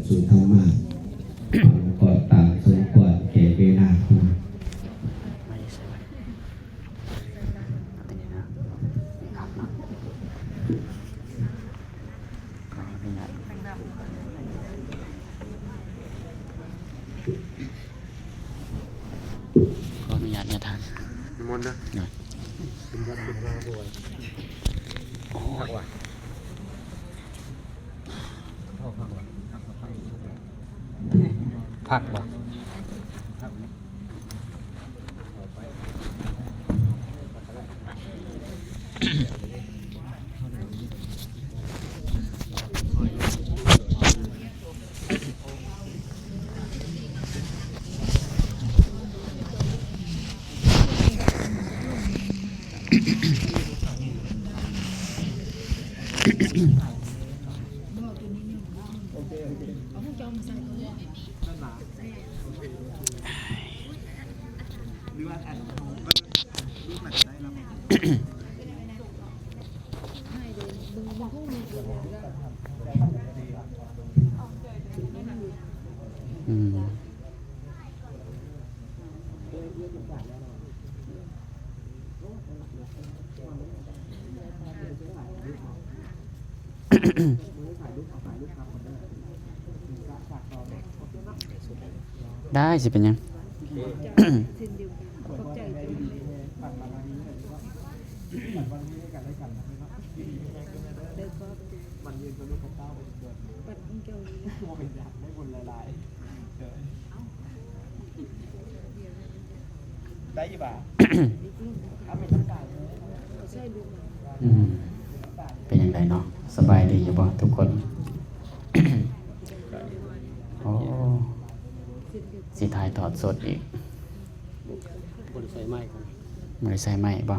ສູ່ທຳມະ ກໍຕາມສົມຄວນແກ່ເວລາ. ຂໍອະນຸຍາດຍາທ່ານ ນິມົນເດີ. ໂອ້ຍ ພັກບໍ່? ອືມ ໄດ້ ຊິເປັນຫຍັງ? ໄດ້ຢູ່ບໍ່? ອືມ ເປັນຈັ່ງໃດເນາະ? ສະບາຍດີຢູ່ບໍ່ທຸກຄົນ? ໂອ້ ຊິຖ່າຍທອດສົດອີກ. ບໍ່ໄດ້ໃສ່ໄມ ບໍ່ໄດ້ໃສ່ໄມບໍ່?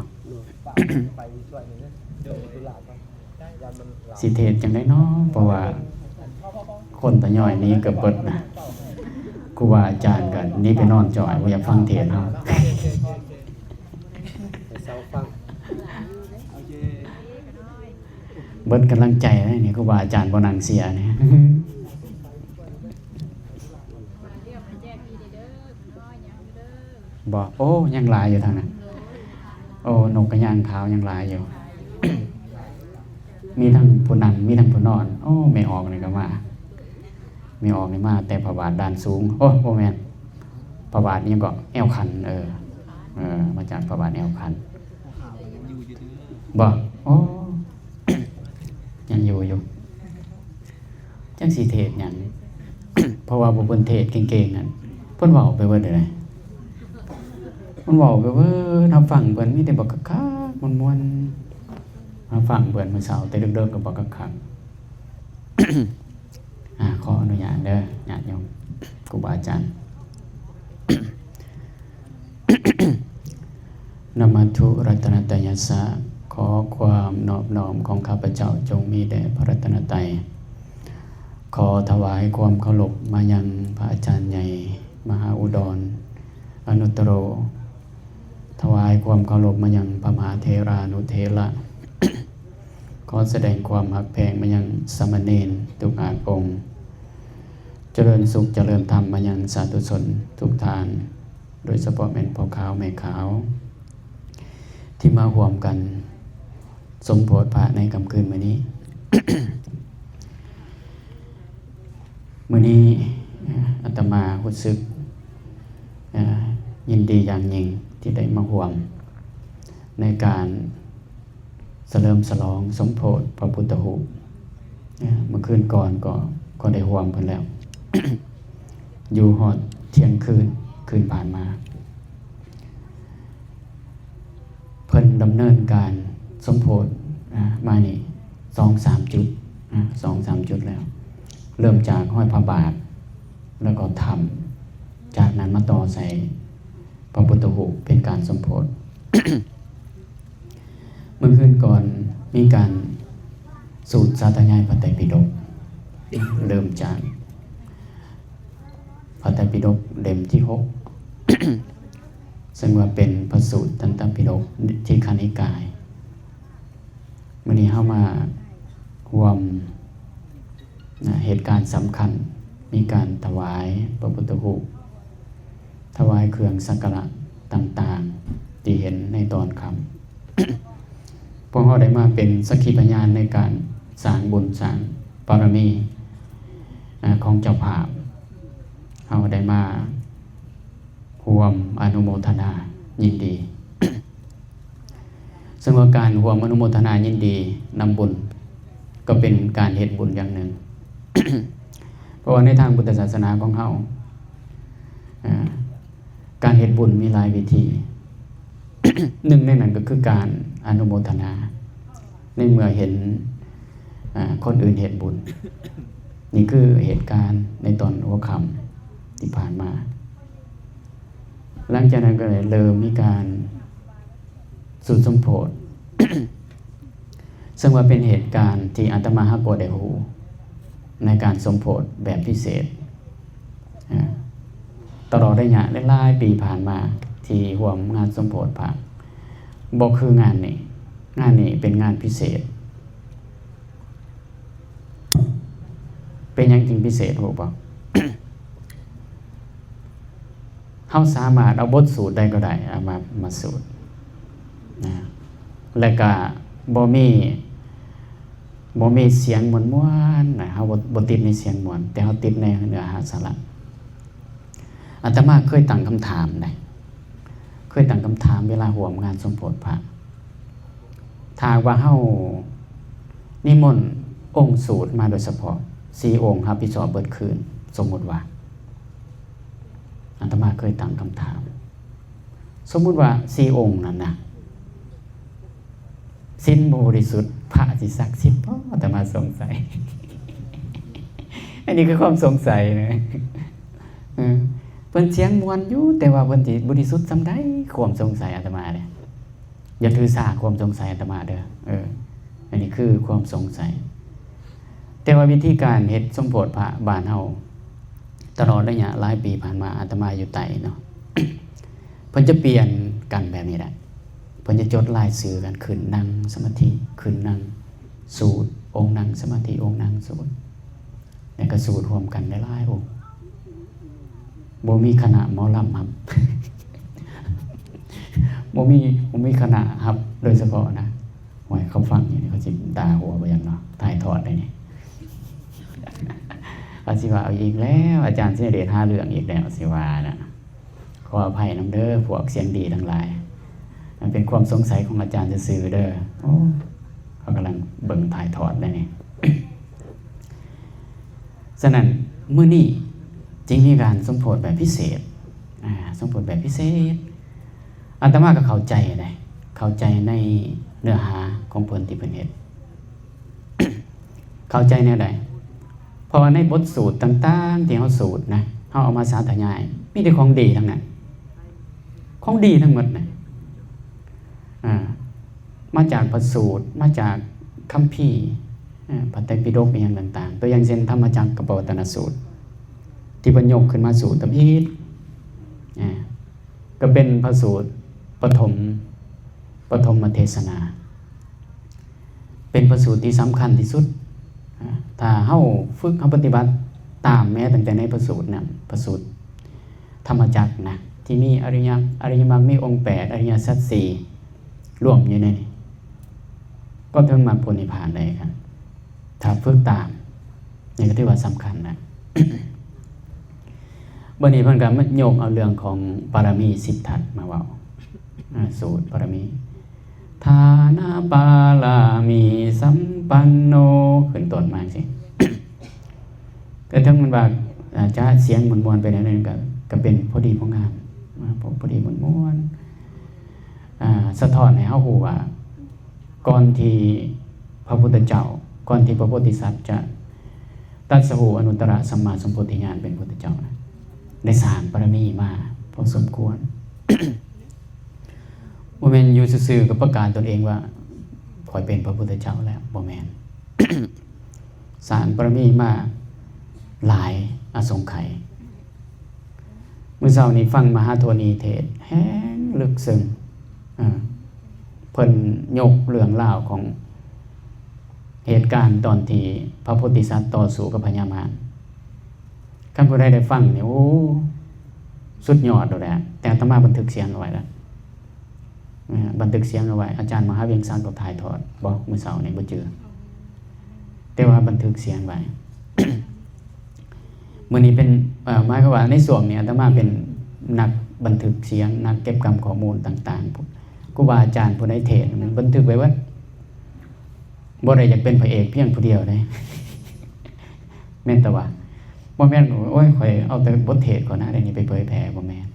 ຊິເທດຈັ່ງໃດເນາະ? ເພາະວ່າຄົນທະຍອຍໜີເກືອບເບິດນະ. ຄູບາອາຈານກໍໜີໄປນອນຈ່ອຍ ບໍ່ຢາກຟັງເທດເຮົາ. ເຊົາຟັງ ເບິດກຳລັງໃຈແລ້ວນີ້ ຄູບາອາຈານບໍ່ນັ່ງເຊຍນີ້. ບໍ່ ໂອ້ ຍັງຫຼາຍຢູ່ທາງນັ້ນ. ໂອ້ ນົກກະຍາງຂາວຍັງຫຼາຍຢູ່. ມີທັງຜູ້ນັ່ງ ມີທັງຜູ້ນອນ. ໂອ້ ແມ່ອອກນີ້ກໍມາ. ແມ່ອອກນີ້ມາແຕ່ພະບາດດ່ານສູງ. ໂອ້ ບໍ່ແມ່ນ ພະບາດຫຍັງເກາະ ແອວຂັນ. ເອີ ເອີ ມາຈາກພະບາດແອວຂັນ. ບໍ່? ໂອ້ ຍັງຢູ່ຢູ່. ຈັກຊິເທດຫຍັງ ເພາະວ່າຜູ້ເພິ່ນເທດເກັ່ງໆນັ້ນ ເພິ່ນເວົ້າໄປເບິດເລີຍ. ເພິ່ນເວົ້າໄປເບີດ ຮັບຟັງເພິ່ນມີແຕ່ບັກຄັກໆ ມ່ວນໆ. ຮັບຟັງເພິ່ນມື້ເຊົ້າແຕ່ເດິກໆກໍບັກຄັກໆ. ອາ ຂໍອະນຸຍາດເດີ ຍາດໂຍມ ຄູບາອາຈານ. ນະມະທຸລັດຕະນະໄຕຍັດສະ ຂໍຄວາມນອບນ້ອມຂອງຂ້າພະເຈົ້າຈົ່ງມີແດ່ພະລັດຕະນະໄຕ. ຂໍຖວາຍຄວາມເຄົາລົບມາຍັງພະອາຈານໃຫຍ່ມະຫາອຸດອນອະນຸດຕະໂລ. ຖວາຍຄວາມເຄົາລົບມາຍັງພະມະຫາເຖລານຸເຖລະ. ຂໍສະແດງຄວາມຮັກແພງມາຍັງສາມະເນນທຸກອາດອົງ. ຈະເລີນສຸກຈະເລີນທຳມາຍັງສາທຸຊົນທຸກທ່ານ, ໂດຍສະເພາະແມ່ນພໍ່ຂາວແມ່ຂາວ ທີ່ມາຮ່ວມກັນສົມໂພດພະໃນຄ່ຳຄືນມື້ນີ້. ມື້ນີ້ອາດຕະມາຮູ້ສຶກ ເອີ ຍິນດີຢ່າງຍິ່ງທີ່ໄດ້ມາຮ່ວມໃນການສະເຫຼີມສະຫຼອງສົມໂພດພະພຸດທະຮູບ. ເອີ ເມື່ອຄືນກ່ອນກໍ ກໍໄດ້ຮ່ວມເພິ່ນແລ້ວ ຢູ່ຮອດທ່ຽງຄືນ ຄືນຜ່ານມາ. ເພິ່ນດຳເນີນການສົມໂພດ ອາ ມານີ້ສອງສາມຈຸດ ອາ ສອງສາມຈຸດແລ້ວ. ເລີ່ມຈາກຫ້ອຍພະບາດ ແລ້ວກໍຖ້ຳ, ຈາກນັ້ນມາຕໍ່ໃສ່ພະພຸດທະຮູບເປັນການສົມໂພດ. ເມື່ອຄືນກ່ອນມີການສູດສາທະຍາຍພະໄຕປິດົກ ເລີ່ມຈາກ ພະໄຕປິດົກເຫຼັ້ມທີຫົກ ເຊິ່ງວ່າເປັນພະສູດຕັນຕະປິດົກທີຄະນິກາຍ. ມື້ນີ້ເຮົາມາຮ່ວມ ນະ ເຫດການສຳຄັນ ມີການຖວາຍພະພຸດທະຮູບ, ຖວາຍເຄື່ອງສັກກາລະຕ່າງໆ ທີ່ເຫັນໃນຕອນຄ່ຳ. ພວກເຮົາໄດ້ມາເປັນສັກຂີພະຍານໃນການສ້າງບຸນສ້າງບາລະມີ ອາ ຂອງເຈົ້າພາບ. ເຮົາໄດ້ມາຮ່ວມອະນຸໂມທະນາຍິນດີ. ເຊິ່ງວ່າການຮ່ວມອະນຸໂມທະນາຍິນດີນຳບຸນ ກໍເປັນການເຮັດບຸນຢ່າງໜຶ່ງ. ເພາະວ່າໃນທາງພຸດທະສາສະໜາຂອງເຮົາ ອາ ການເຮັດບຸນມີຫຼາຍວິທີ. ໜຶ່ງໃນນັ້ນກໍຄືການອະນຸໂມທະນາ ໃນເມື່ອເຫັນ ອາ ຄົນອື່ນເຮັດບຸນ. ນີ້ຄືເຫດການໃນຕອນຫົວຄ່ຳທີ່ຜ່ານມາ. ຫຼັງຈາກນັ້ນກໍໄດ້ເລີ່ມມີການສູດສົມໂພດ ເຊິ່ງວ່າເປັນເຫດການທີ່ອາດຕະມາຫາກໍໄດ້ຮູ້ໃນການສົມໂພດແບບພິເສດ ອາ ຕະຫຼອດໄລຍະຫຼາຍໆປີຜ່ານມາທີ່ຮ່ວມງານສົມໂພດພະ ບໍ່ຄືງານນີ້. ງານນີ້ເປັນງານພິເສດ. ເປັນຫຍັງຈຶ່ງພິເສດ ຮູ້ບໍ່? ເຮົາສາມາດເອົາບົດສູດໃດກໍໄດ້ ເອົາມາ ມາສູດນະ ແລະກະບໍ່ມີ ບໍ່ມີສຽງມ່ວນໆນະ. ເຮົາບໍ່ ບໍ່ຕິດໃນສຽງມ່ວນ ແຕ່ເຮົາຕິດໃນເນື້ອຫາສາລະ. ອາດຕະມາເຄີຍຕັ້ງຄຳຖາມໃດ ເຄີຍຕັ້ງຄຳຖາມເວລາຮ່ວມງານສົມໂພດພະ ຖ້າຫາກວ່າເຮົານິມົນອົງສູດມາໂດຍສະເພາະສີ່ອົງຮັບຜິດຊອບເບິດຄືນ, ສົມມຸດວ່າ ອາດຕະມາເຄີຍຕັ້ງຄຳຖາມ, ສົມມຸດວ່າສີ່ອົງນັ້ນນະ ສິນບໍ່ບໍລິສຸດ ພະຊິສັກສິດບໍ່? ອາດຕະມາສົງໄສ. ອັນນີ້ຄືຄວາມສົງໄສນະ. ເອີ ເພິ່ນສຽງມ່ວນຢູ່ ແຕ່ວ່າເພິ່ນຊິບໍລິສຸດສ່ຳໃດ? ຄວາມສົງໄສອາດຕະມາເດ້. ຢ່າຖືສາຄວາມສົງໄສອາດຕະມາເດີ. ເອີ ອັນນີ້ຄືຄວາມສົງໄສ. ແຕ່ວ່າວິທີການເຮັດສົມໂພດພະບ້ານເຮົາ ຕະຫຼອດໄລຍະຫຼາຍປີຜ່ານມາ ອາດຕະມາຢູ່ໃຕ້ເນາະ ເພິ່ນຈະປ່ຽນກັນແບບນີ້ແຫຼະ. ເພິ່ນຈະຈົດລາຍຊື່ກັນ ຂຶ້ນນັ່ງສະມາທິ ຂຶ້ນນັ່ງສູດ, ອົງນັ່ງສະມາທິ ອົງນັ່ງສູດ ແລ້ວກໍສູດຮ່ວມກັນຫຼາຍໆອົງ. ບໍ່ມີຄະນະໝໍລຳຮັບ ບໍ່ມີ ບໍ່ມີຄະນະຮັບໂດຍສະເພາະນະ. ໂອ້ຍ ເຂົາຟັງຢູ່ນີ້ ເຂົາຊິດ່າຫົວບໍ່ຫຍັງເນາະ ຖ່າຍທອດໄດ້ນີ້ ເຂົາຊິວ່າ ເອົາອີກແລ້ວ ອາຈານສິນະເດດຫາເລື່ອງອີກແລ້ວ ຊິວ່ານະ. ຂໍອະໄພນຳເດີພວກສຽງດີທັງຫຼາຍ, ມັນເປັນຄວາມສົງໄສຂອງອາຈານຊື່ໆເດີ. ໂອ້ ເຂົາກຳລັງເບິ່ງຖ່າຍທອດໄດ້ນີ້. ສະນັ້ນ ມື້ນີ້ຈຶ່ງມີການສົມໂພດແບບພິເສດ, ອາ ສົມໂພດແບບພິເສດ. ອາດຕະມາກໍເຂົ້າໃຈໄດ໋, ເຂົ້າໃຈໃນເນື້ອຫາຂອງເພິ່ນທີ່ເພິ່ນເຮັດ. ເຂົ້າໃຈແນວໃດ? ເພາະວ່າໃນບົດສູດຕ່າງໆທີ່ເຮົາສູດນະ, ເຮົາເອົາມາສາທະຍາຍ ມີແຕ່ຂອງດີທັງນັ້ນ, ຂອງດີທັງໝົດນະ. ອາ ມາຈາກພະສູດ, ມາຈາກຄຳພີ, ອາ ພະໄຕປິດົກ ອີ່ຫຍັງຕ່າງໆ. ຕົວຢ່າງເຊັ່ນ ທຳມະຈັກກະປະວັດຕະນະສູດ ທີ່ເພິ່ນຍົກຂຶ້ນມາສູດທຳອິດ, ອາ ກໍເປັນພະສູດປະຖົມ, ປະຖົມມະເທສະນາ, ເປັນພະສູດທີ່ສຳຄັນທີ່ສຸດ. ອາ ຖ້າເຮົາຝຶກ, ເຮົາປະຕິບັດຕາມແມ້ຕັ້ງແຕ່ໃນພະສູດນັ້ນ, ພະສູດທຳມະຈັກນະ, ທີ່ມີອະລິຍະ, ອະລິຍະມັກມີອົງແປດ, ອະລິຍະສັດສີ່ ລວມຢູ່ໃນນີ້, ກໍເຖິງມັກຜົນນິບພານໄດ້ຄັນ ຖ້າຝຶກຕາມ, ນີ້ກໍຖືວ່າສຳຄັນນະ. ບັດນີ້ເພິ່ນກໍມາຍົກເອົາເລື່ອງຂອງບາລະມີສິບທັດມາເວົ້າ, ອາ ສູດບາລະມີ ຖານະປາລະມີສຳປັນໂນ ຂຶ້ນຕົ້ນມາຈັ່ງຊີ້. ແຕ່ເຖິງແມ່ນວ່າ ອາ ຈະສຽງມ່ວນໆໄປແນວໜຶ່ງ ກໍ ກໍເປັນພໍດີພໍງາມ, ອາ ພໍ ພໍດີມ່ວນໆ. ອາ ສະທ້ອນໃຫ້ເຮົາຮູ້ວ່າ ກ່ອນທີ່ພະພຸດທະເຈົ້າ, ກ່ອນທີ່ພະໂພທິສັດຈະຕັດສະຮູ້ອະນຸດຕະລະສຳມາສຳໂພທິຍານເປັນພຸດທະເຈົ້ານະ, ໄດ້ສ້າງບາລະມີມາພໍສົມຄວນ. ບໍ່ແມ່ນຢູ່ຊື່ໆກໍປະກາດຕົນເອງວ່າ ຂ້ອຍເປັນພະພຸດທະເຈົ້າແລ້ວ, ບໍ່ແມ່ນ. ສ້າງບາລະມີມາຫຼາຍອະສົງໄຂ. ມື້ເຊົ້ານີ້ຟັງມະຫາໂທນີເທດແຮງເລິກເຊິ່ງ, ເອີ ເພິ່ນຍົກເລື່ອງລາວຂອງເຫດການຕອນທີ່ພະໂພທິສັດຕໍ່ສູ້ກັບພະຍາມານ, ຄັນຜູ້ໃດໄດ້ຟັງນີ້ ໂອ້ ສຸດຍອດໂລດແຫຼະ. ແຕ່ອາດຕະມາບັນທຶກສຽງເອົາໄວ້ລະ ເອີ ບັນທຶກສຽງເອົາໄວ້. ອາຈານມະຫາວຽງສັກກໍຖ່າຍທອດບໍ ມື້ເຊົ້ານີ້ບໍ່ຈື່ ແຕ່ວ່າບັນທຶກສຽງໄວ້. ມື້ນີ້ເປັນ ເອີ ໝາຍຄວາມວ່າໃນຊ່ວງນີ້ອາດຕະມາເປັນນັກບັນທຶກສຽງ ນັກເກັບກຳຂໍ້ມູນຕ່າງໆ. ຄູບາອາຈານຜູ້ໃດເທດ ມັນບັນທຶກໄວ້ເບິດ. ບໍ່ໄດ້ຢາກເປັນພະເອກພຽງຜູ້ດຽວເດ້ ແມ່ນແຕ່ວ່າ ບໍ່ແມ່ນ ໂອ້ຍ ຂ້ອຍເອົາແຕ່ບົດເທດຂ້ອຍນະ ໄດ້ນີ້ໄປເຜີຍແຜ່ ບໍ່ແມ່ນ.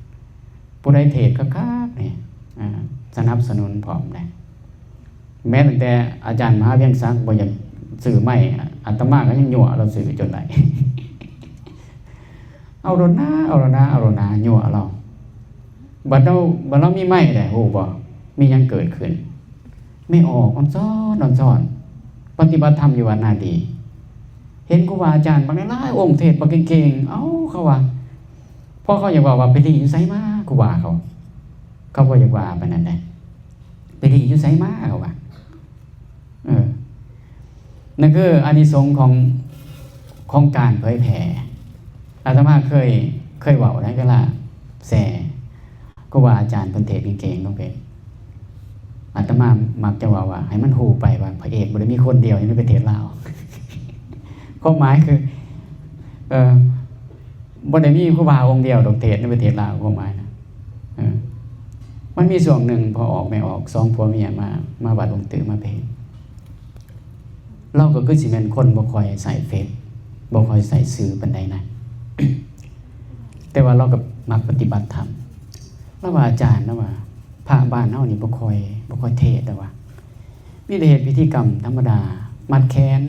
ຜູ້ໃດເທດຄັກໆນີ້ ອ່າ ສະໜັບສະໜູນພ້ອມເດ້. ແມ້ຕັ້ງແຕ່ອາຈານມະຫາວຽງສັກບໍ່ຢາກຊື້ໄມ ອາດຕະມາກໍຍັງຍົວະລາວຊື້ຈົນໄດ້. ເອົາໂລດນາ ເອົາໂລດນາ ເອົາໂລດນາ ຍົວະລາວ. ບັດລາວ ບັດລາວມີໄມແລ້ວ ຮູ້ບໍ່ ມີຫຍັງເກີດຂຶ້ນ? ແມ່ອອກອອນຊອນ ອອນຊອນ ປະຕິບັດທຳຢູ່ວັດນາດີ ເຫັນຄູບາອາຈານບັກຫຼາຍໆອົງເທດບັກເກັ່ງໆ. ເອົ້າ ເຂົາວ່າ ພໍເຂົາຢາກເວົ້າວ່າ ໄປລີ້ຢູ່ໃສມາ ຄູບາເຂົາ ເຂົາບໍ່ຢາກວ່າປານນັ້ນໃດ໋ ໄປລີ້ຢູ່ໃສມາ ເຂົາວ່າ. ເອີ ນັ້ນຄືອານິສົງຂອງ ຂອງການເຜີຍແຜ່. ອາດຕະມາເຄີຍ ເຄີຍເວົ້າໃນເວລາແຊ ຄູບາອາຈານເພິ່ນເທດເກັ່ງໆ ລົງເພ ອາດຕະມາມັກຈະເວົ້າວ່າ ໃຫ້ມັນຮູ້ໄປວ່າພະເອກບໍ່ໄດ້ມີຄົນດຽວຢູ່ໃນປະເທດລາວ. ຄວາມໝາຍຄື ເອີ ບໍ່ໄດ້ມີຄູບາອົງດຽວດອກເທດໃນປະເທດລາວ ຄວາມໝາຍນະ. ເອີ ມັນມີຊ່ວງໜຶ່ງ ພໍ່ອອກແມ່ອອກ ສອງຜົວເມຍມາ ມາວັດວງຕື້ມາເພ. ລາວກໍຄືຊິແມ່ນຄົນບໍ່ຄ່ອຍໃຊ້ເຟສ ບໍ່ຄ່ອຍໃຊ້ສື່ປານໃດນະ ແຕ່ວ່າລາວກໍມັກປະຕິບັດທຳ. ລາວວ່າ ອາຈານ ລາວວ່າ ພະບ້ານເຮົານີ້ບໍ່ຄ່ອຍ ບໍ່ຄ່ອຍເທດ ລາວວ່າ ມີແຕ່ເຮັດພິທີກຳທຳມະດາ ມັດແຂນ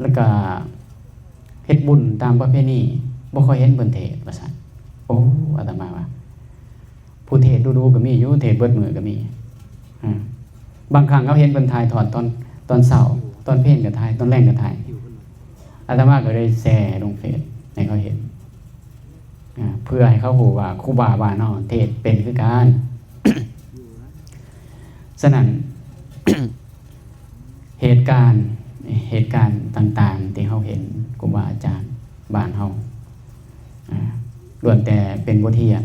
ແລ້ວກໍເຮັດບຸນຕາມປະເພນີ ບໍ່ຄ່ອຍເຫັນເພິ່ນເທດ ວ່າຊັ້ນ. ໂອ້ ອາດຕະມາວ່າ ຜູ້ເທດດຸໆກໍມີຢູ່ ເທດເບິດມື້ກໍມີ. ອາ ບາງຄັ້ງເຮົາເຫັນເພິ່ນຖ່າຍທອດຕອນ ຕອນເຊົ້າ ຕອນເພນກໍຖ່າຍ ຕອນແລງກໍຖ່າຍ. ອາດຕະມາກໍເລີຍແຊລົງເຟສໃຫ້ເຂົາເຫັນ ອາ ເພື່ອໃຫ້ເຂົາຮູ້ວ່າຄູບາບ້ານເຮົາເທດເປັນຄືກັນ. ສະນັ້ນ ເຫດການ ເຫດການຕ່າງໆທີ່ເຮົາເຫັນຄູບາອາຈານບ້ານເຮົາ ອາ ລ້ວນແຕ່ເປັນບົດຮຽນ.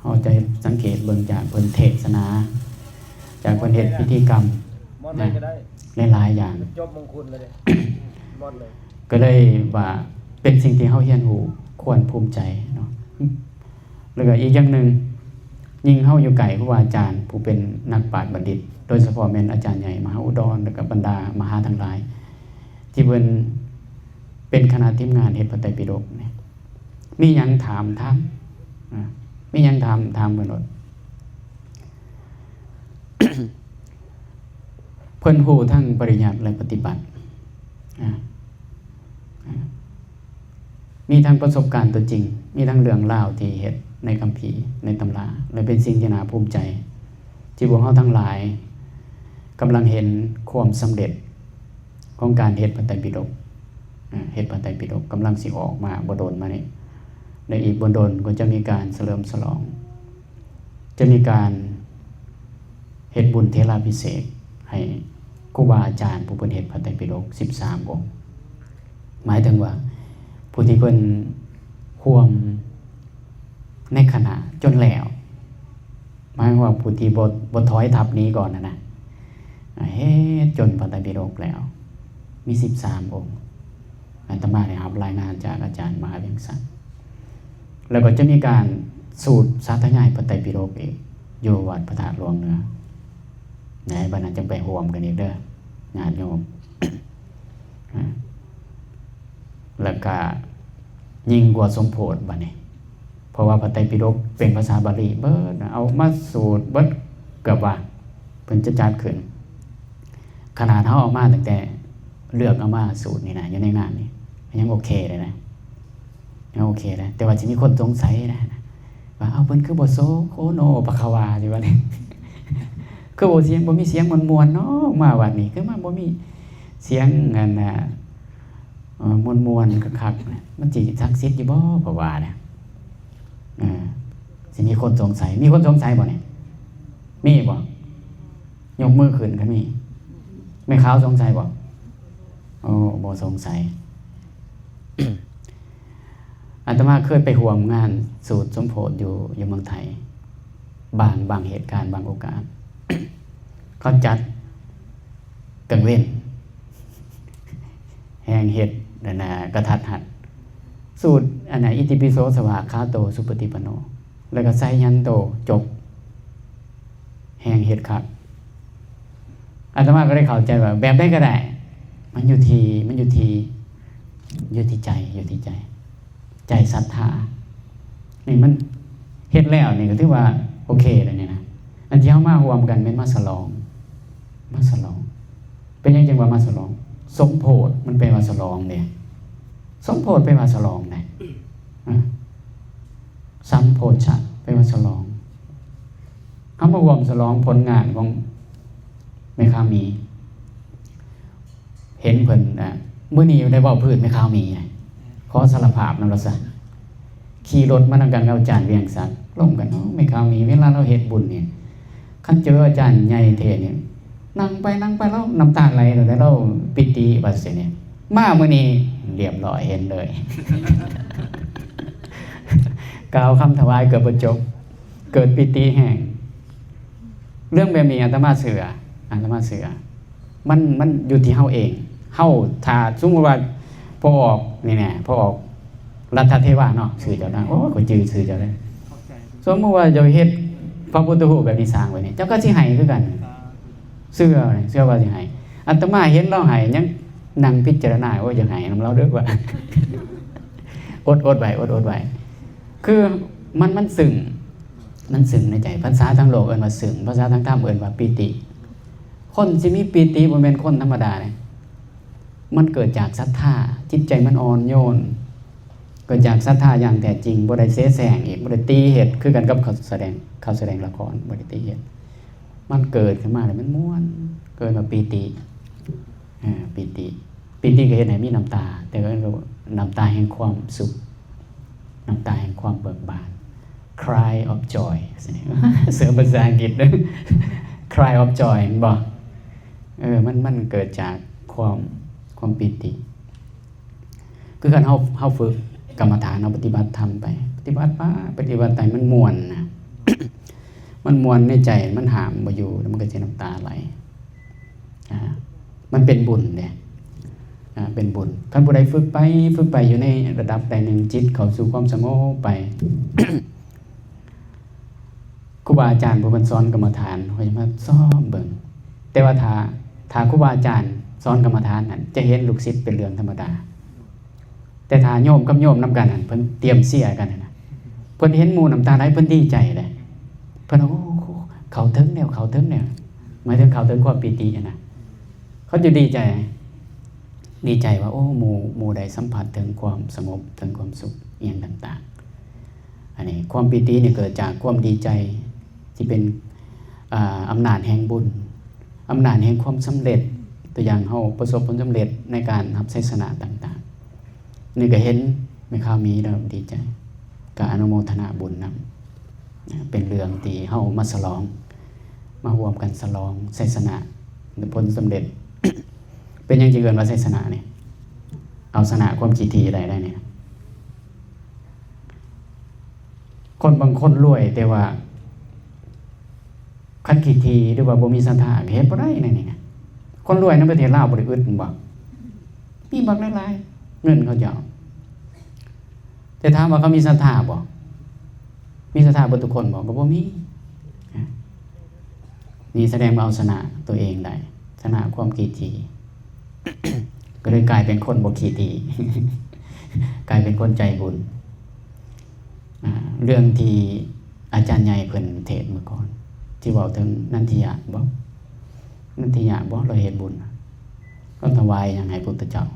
ເຮົາຈະສັງເກດເບິ່ງຈາກເພິ່ນເທດສະໜາ ຈາກເພິ່ນເຮັດພິທີກຳ ໝົດເລີຍກໍໄດ້ ຫຼາຍໆຢ່າງ ຈົບມົງຄຸນແລ້ວເດ້ ໝົດເລີຍ ກໍເລີຍວ່າເປັນສິ່ງທີ່ເຮົາຮຽນຮູ້ ຄວນພູມໃຈເນາະ. ແລ້ວກໍອີກຢ່າງໜຶ່ງ ຍິ່ງເຮົາຢູ່ໃກ້ຄູບາອາຈານຜູ້ເປັນນັກປາດບັນດິດ ໂດຍສະເພາະແມ່ນອາຈານໃຫຍ່ມະຫາອຸດອນ ແລ້ວກໍບັນດາມະຫາທັງຫຼາຍ ທີ່ເພິ່ນເປັນຄະນະທີມງານເຮັດພະໄຕປິດົກນີ້ ມີຫຍັງຖາມ ຖາມ ອາ ມີຫຍັງຖາມ ຖາມເພິ່ນໂລດ. ເພິ່ນຮູ້ທັງປະລິຍັດ ແລະ ປະຕິບັດ ອາ ອາ ມີທັງປະສົບການຕົວຈິງ ມີທັງເລື່ອງລາວທີ່ເຮັດໃນຄຳພີ ໃນຕຳລາ ແລະ ເປັນສິ່ງທີ່ໜ້າພູມໃຈ ທີ່ພວກເຮົາທັງຫຼາຍກຳລັງເຫັນຄວາມສຳເລັດຂອງການເຮັດພະໄຕປິດົກ ອາ ເຮັດພະໄຕປິດົກ ກຳລັງຊິອອກມາບໍ່ດົນມານີ້ ແລະ ອີກບໍ່ດົນກໍຈະມີການສະເຫຼີມສະຫຼອງ ຈະມີການເຮັດບຸນເຖລາພິເສກໃຫ້ຄູບາອາຈານຜູ້ເພິ່ນເຮັດພະໄຕປິດົກສິບສາມອົງ ໝາຍເຖິງວ່າຜູ້ທີ່ເພິ່ນຮ່ວມໃນຄະນະຈົນແລ້ວ ໝາຍຄວາມວ່າຜູ້ທີ່ບໍ່ ບໍ່ຖອຍທັບໜີກ່ອນຫັ້ນນະ ເຮັດຈົນພະໄຕປິດົກແລ້ວ ມີສິບສາມອົງ. ອາດຕະມາໄດ້ຮັບລາຍງານຈາກອາຈານມະຫາວຽງສັກ ແລ້ວກໍຈະມີການສູດສາທະຍາຍພະໄຕປິດົກອີກ ຢູ່ວັດພະທາດຫຼວງເໜືອ ໃນບັດນັ້ນຈັ່ງໄປຮ່ວມກັນອີກເດີ ຍາດໂຍມ ອາ ແລ້ວກະຍິ່ງກວ່າສົມໂພດບັດນີ້ ເພາະວ່າພະໄຕປິດົກເປັນພາສາບາລີເບິດ ເອົາມາສູດເບິດ ເກືອບວ່າເພິ່ນຈະຈັດຂຶ້ນ ຂະໜາດເຮົາເອົາມາຕັ້ງແຕ່ ເລືອກເອົາມາສູດນີ້ນະ ຢູ່ໃນງານນີ້ ຍັງໂອເຄເລີຍນະ ຍັງໂອເຄເລີຍ ແຕ່ວ່າຊິມີຄົນສົງໄສນະ ວ່າ ເອົ້າ ເພິ່ນຄືບໍ່ໂສໂຄໂນພະຄະວາ ຊິວ່າ ຄືບໍ່ສຽງ ບໍ່ມີສຽງມ່ວນໆເນາະ ມາວັດນີ້ ຄືມາບໍ່ມີສຽງ ອັນນ່າ ເອີ ມ່ວນໆຄັກໆນະ ມັນຊິສັກສິດຢູ່ບໍ່ ເຂົາວ່ານະ ເອີ ຊິມີຄົນສົງໄສ ມີຄົນສົງໄສບໍ່ນີ້ ມີບໍ່? ຍົກມືຂຶ້ນຄັນມີ. ແມ່ຂາວສົງໄສບໍ່? ໂອ້ ບໍ່ສົງໄສ. ອາດຕະມາເຄີຍໄປຮ່ວມງານສູດສົມໂພດຢູ່ ຢູ່ເມືອງໄທ ບາງ ບາງເຫດການ ບາງໂອກາດ ເຂົາຈັດກາງເວັນ ແຮ່ງເຮັດ ອັນນ່າ ກະທັດຮັດ ສູດ ອັນນ່າ ອິຕິປິໂສ ສະວາຄາໂຕ ສຸປະຕິປັນໂນ ແລ້ວກໍໄຊຍັນໂຕ ຈົບ ແຮ່ງເຮັດຄັກ. ອາດຕະມາກໍໄດ້ເຂົ້າໃຈວ່າແບບໃດກໍໄດ້ ມັນຢູ່ທີ່ ມັນຢູ່ທີ່ ຢູ່ທີ່ໃຈ ຢູ່ທີ່ໃຈ ໃຈສັດທາ ນີ້ມັນເຮັດແລ້ວນີ້ກໍຖືວ່າໂອເຄແລ້ວນີ້ນະ. ອັນທີ່ເຮົາມາຮ່ວມກັນແມ່ນມາສະຫຼອງ ມາສະຫຼອງ. ເປັນຫຍັງຈຶ່ງວ່າມາສະຫຼອງ? ສົມໂພດມັນແປວ່າສະຫຼອງເດ້. ສົມໂພດແປວ່າສະຫຼອງເດ້. ອາ ສຳໂພດຊະ ແປວ່າສະຫຼອງ. ເຮົາມາຮ່ວມສະຫຼອງຜົນງານຂອງແມ່ຂາວໝີ. ເຫັນເພິ່ນ ອາ ມື້ນີ້ໄດ້ເວົ້າພື້ນແມ່ຂາວໝີ ຂໍສາລະພາບນຳລາວຊະ. ຂີ່ລົດມານຳກັນກັບອາຈານວຽງສັກ ລົມກັນ. ໂອ້ ແມ່ຂາວໝີ ເວລາລາວເຮັດບຸນນີ້ ຄັນເຈີອາຈານໃຫຍ່ເທດນີ້ ນັ່ງໄປນັ່ງໄປ ລາວນ້ຳຕາໄຫຼໂລດ ລາວປີຕິວ່າຊັ້ນນີ້. ມາມື້ນີ້ລຽບລ້ອຍ ເຫັນເລີຍ ກ່າວຄຳຖວາຍເກືອບບໍ່ຈົບ ເກີດປີຕິແຮງ. ເລື່ອງແບບນີ້ອາດຕະມາເຊື່ອ ອາດຕະມາເຊື່ອ. ມັນ ມັນຢູ່ທີ່ເຮົາເອງ. ເຮົາ ຖ້າສົມມຸດວ່າພໍ່ອອກນີ້ແນ່ ພໍ່ອອກລັດຖະເທວາເນາະ ຊື່ເຈົ້ານະ ໂອ້ ຂ້ອຍຈື່ຊື່ເຈົ້າເດ້. ສົມມຸດວ່າເຈົ້າເຮັດພະພຸດທະຮູບແບບນີ້ສ້າງໄວ້ນີ້ ເຈົ້າກໍຊິໃຫ້ຄືກັນ. ເຊື່ອ ເຊື່ອວ່າຊິໃຫ້. ອາດຕະມາເຫັນລາວໃຫ້ ຍັງນັ່ງພິຈາລະນາ ໂອ້ຍ ຢາກໃຫ້ນຳລາວເດີ້ວ່າ ອົດໆໄວ້ ອົດໆໄວ້. ຄືມັນ ມັນຊຶ້ງ ມັນຊຶ້ງໃນໃຈ. ພາສາທາງໂລກເອີ້ນວ່າຊຶ້ງ ພາສາທາງທຳເອີ້ນວ່າປີຕິ. ຄົນຊິມີປີຕິບໍ່ແມ່ນຄົນທຳມະດາເດ້. ມັນເກີດຈາກສັດທາ ຈິດໃຈມັນອ່ອນໂຍນ ເກີດຈາກສັດທາຢ່າງແທ້ຈິງ ບໍ່ໄດ້ເສແສ້ງອີກ ບໍ່ໄດ້ຕີເຮັດ ຄືກັນກັບເຂົາສະແດງ ເຂົາສະແດງລະຄອນ ບໍ່ໄດ້ຕີເຮັດ. ມັນເກີດຂຶ້ນມາແລ້ວມັນມ່ວນ ເອີ້ນວ່າປີຕິ. ອາ ປີຕິ ປີຕິກໍເຮັດໃຫ້ມີນ້ຳຕາ ແຕ່ກໍເອີ້ນວ່ານ້ຳຕາແຫ່ງຄວາມສຸກ ນ້ຳຕາແຫ່ງຄວາມເບີກບານ Cry of joy ເສີມພາສາອັງກິດ Cry of joy ແມ່ນບໍ່? ເອີ ມັນ ມັນເກີດຈາກຄວາມ ຄວາມປີຕິ. ຄືຄັນເຮົາ ເຮົາຝຶກກຳມະຖານ ເຮົາປະຕິບັດທຳໄປ ປະຕິບັດໄປ ປະຕິບັດໄປ ມັນມ່ວນນະ ມັນມ່ວນໃນໃຈ ມັນຫ້າມບໍ່ຢູ່ ແລ້ວມັນກໍຈະນ້ຳຕາໄຫຼ. ອາ ມັນເປັນບຸນເດ້ ອາ ເປັນບຸນ. ຄັນຜູ້ໃດຝຶກໄປ ຝຶກໄປຢູ່ໃນລະດັບໃດໜຶ່ງ ຈິດເຂົ້າສູ່ຄວາມສະຫງົບໄປ ຄູບາອາຈານຜູ້ເພິ່ນສອນກຳມະຖານ ຂ້ອຍຈະມາຊອມເບິ່ງ. ແຕ່ວ່າຖ້າ ຖ້າຄູບາອາຈານສອນກຳມະຖານນັ້ນ ຈະເຫັນລູກສິດເປັນເລື່ອງທຳມະດາ. ແຕ່ຖ້າໂຍມກັບໂຍມນຳກັນຫັ້ນ ເພິ່ນຕຽມເຊຍກັນຫັ້ນນະ ເພິ່ນເຫັນໝູ່ນ້ຳຕາໄຫຼ ເພິ່ນດີໃຈເດ້. ເພິ່ນວ່າ ໂອ້ ເຂົ້າເຖິງແລ້ວ ເຂົ້າເຖິງແລ້ວ ໝາຍເຖິງເຂົ້າເຖິງຄວາມປີຕິຫັ້ນນະ. ເຂົາຈະດີໃຈ ດີໃຈວ່າ ໂອ້ ໝູ່ ໝູ່ໄດ້ສຳຜັດເຖິງຄວາມສະຫງົບ ເຖິງຄວາມສຸກ ອີ່ຫຍັງຕ່າງໆ. ອັນນີ້ຄວາມປີຕິນີ້ເກີດຈາກຄວາມດີໃຈ ທີ່ເປັນ ອາ ອຳນາດແຫ່ງບຸນ ອຳນາດແຫ່ງຄວາມສຳເລັດ. ຕົວຢ່າງ ເຮົາປະສົບຜົນສຳເລັດໃນການຮັບໄຊຊະນະຕ່າງໆ ນີ້ກໍເຫັນແມ່ຂາວມີແລ້ວດີໃຈ ກໍອະນຸໂມທະນາບຸນນຳ. ເປັນເລື່ອງທີ່ເຮົາມາສະຫຼອງ ມາຮ່ວມກັນສະຫຼອງໄຊຊະນະ ຜົນສຳເລັດ. ເປັນຫຍັງຈຶ່ງເອີ້ນວ່າໄຊຊະນະນີ້? ເອົາຊະນະຄວາມຂີ້ຖີ່ໄດ້ ໄດ້ນີ້. ຄົນບາງຄົນລວຍ ແຕ່ວ່າຄັນຂີ້ຖີ່ ຫຼືວ່າບໍ່ມີສັດທາ ກໍເຮັດບໍ່ໄດ້ໃນນີ້ນະ. ຄົນລວຍໃນປະເທດລາວບໍ່ໄດ້ອຶດ ແມ່ນບໍ່? ມີບັກຫຼາຍໆ ເງິນເຂົາເຈົ້າ. ແຕ່ຖາມວ່າເຂົາມີສັດທາບໍ່? ມີສັດທາເບິດທຸກຄົນບໍ່? ກໍບໍ່ມີ. ນີ້ສະແດງວ່າເອົາຊະນະຕົວເອງໄດ້ ຊະນະຄວາມຂີ້ຖີ່ ກໍເລີຍກາຍເປັນຄົນບໍ່ຂີ້ຖີ່ ກາຍເປັນຄົນໃຈບຸນ. ອາ ເລື່ອງທີ່ອາຈານໃຫຍ່ເພິ່ນເທດເມື່ອກ່ອນ ທີ່ເວົ້າເຖິງນັນທິຍະບໍ? ນັນທິຍະບໍ? ລາວເຮັດບຸນ ລາວຖວາຍຫຍັງໃຫ້ພຸດທະເຈົ້າ?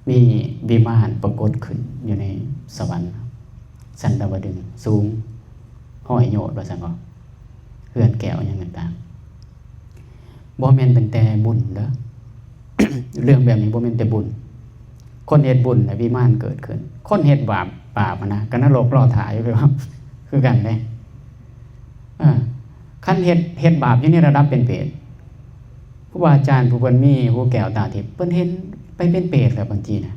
ມີວິມານປາກົດຂຶ້ນຢູ່ໃນສະຫວັນ ຊັ້ນດາວະດຶງ ສູງຮ້ອຍໂຍດວ່າຊັ້ນບໍ? ເຮືອນແກ້ວຫຍັງຕ່າງໆ ບໍ່ແມ່ນຕັ້ງແຕ່ບຸນເດີ້. ເລື່ອງແບບນີ້ບໍ່ແມ່ນແຕ່ບຸນ. ຄົນເຮັດບຸນນະ ວິມານເກີດຂຶ້ນ. ຄົນເຮັດບາບ ບາບຫັ້ນນະ ກໍນະລົກລໍຖ້າຢູ່ ຄືກັນເດ້. ເອີ ຄັນເຮັດ ເຮັດບາບຢູ່ໃນລະດັບເປັນເປດ ຄູບາອາຈານຜູ້ເພິ່ນມີຫູແກ້ວຕາທິບ ເພິ່ນເຫັນໄປເປັນເປດແລ້ວບາງທີນະ.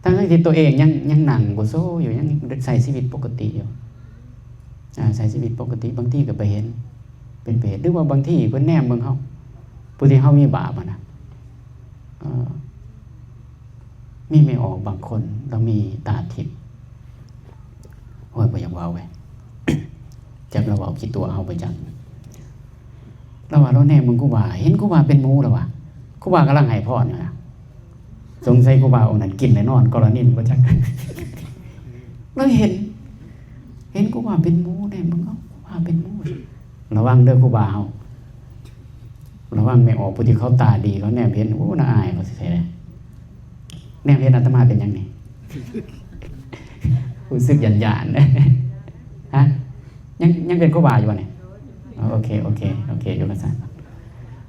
ທັງໆທີ່ຕົວເອງຍັງ ຍັງນັ່ງບໍ່ໂຊຢູ່ ຍັງໃຊ້ຊີວິດປົກກະຕິຢູ່ ອາ ໃຊ້ຊີວິດປົກກະຕິ ບາງທີກໍໄປເຫັນ ເປັນເປດ ຫຼືວ່າບາງທີເພິ່ນແນມເບິ່ງເຮົາ ຜູ້ທີ່ເຮົາມີບາບຫັ້ນນະ ເອີ ມີແມ່ອອກບາງຄົນລາວມີຕາທິບ ໂອ້ຍ ບໍ່ຢາກເວົ້າເວີຍ ຈັກລາວເວົ້າຂີ້ຕົວະເຮົາໄປຈັກ ລາວວ່າລາວແນມເບິ່ງຄູບາ ເຫັນຄູບາເປັນໝູ ລາວວ່າ ຄູບາກຳລັງໃຫ້ພອນຢູ່ນະ ສົງໄສຄູບາອົງນັ້ນກິນແລ້ວນອນກໍລະນິນບໍ່ຈັກ ລາວເຫັນ ເຫັນຄູບາເປັນໝູ ແນມເບິ່ງ ເອົ້າ ຄູບາເປັນໝູ ລະວັງເດີຄູບາເຮົາ ລະວັງແມ່ອອກ ຜູ້ທີ່ເຂົາຕາດີ ເຂົາແນມເຫັນ ໂອ້ ໜ້າອາຍເຂົາຊິແທ້ ແນມເຫັນອາດຕະມາເປັນຫຍັງນີ້? ຮູ້ສຶກຢ້ານໆ ຮະ? ຍັງ ຍັງເປັນຄູບາຢູ່ບໍ່ນີ້? ອໍ ໂອເຄ ໂອເຄ ໂອເຄ ຢູ່ກັນຊັ້ນ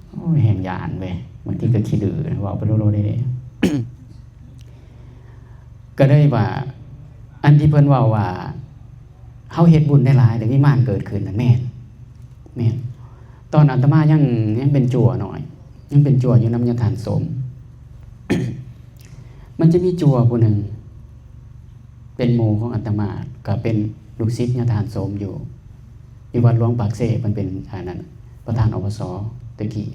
ໂອ້ຍ ແຮງຢ້ານເວີຍ ບາງທີກໍຂີ້ດື້ ເວົ້າໄປໂລດໆເດ້ ກໍເລີຍວ່າ ອັນທີ່ເພິ່ນເວົ້າວ່າ ເຮົາເຮັດບຸນໄດ້ຫຼາຍ ແລ້ວວິມານເກີດຂຶ້ນນັ້ນ ແມ່ນ ແມ່ນ ຕອນອາດຕະມາຍັງ ຍັງເປັນຈົວນ້ອຍ ຍັງເປັນຈົວຢູ່ນຳຍາທ່ານສົມ ມັນຈະມີຈົວຜູ້ໜຶ່ງ ເປັນໝູ່ຂອງອາດຕະມາ ກໍເປັນລູກສິດຍາທ່ານສົມຢູ່ ຢູ່ວັດຫຼວງປາກເຊ ເພິ່ນເປັນ ອັນນັ້ນ ປະທານ ອພສ ແຕ່ກີ້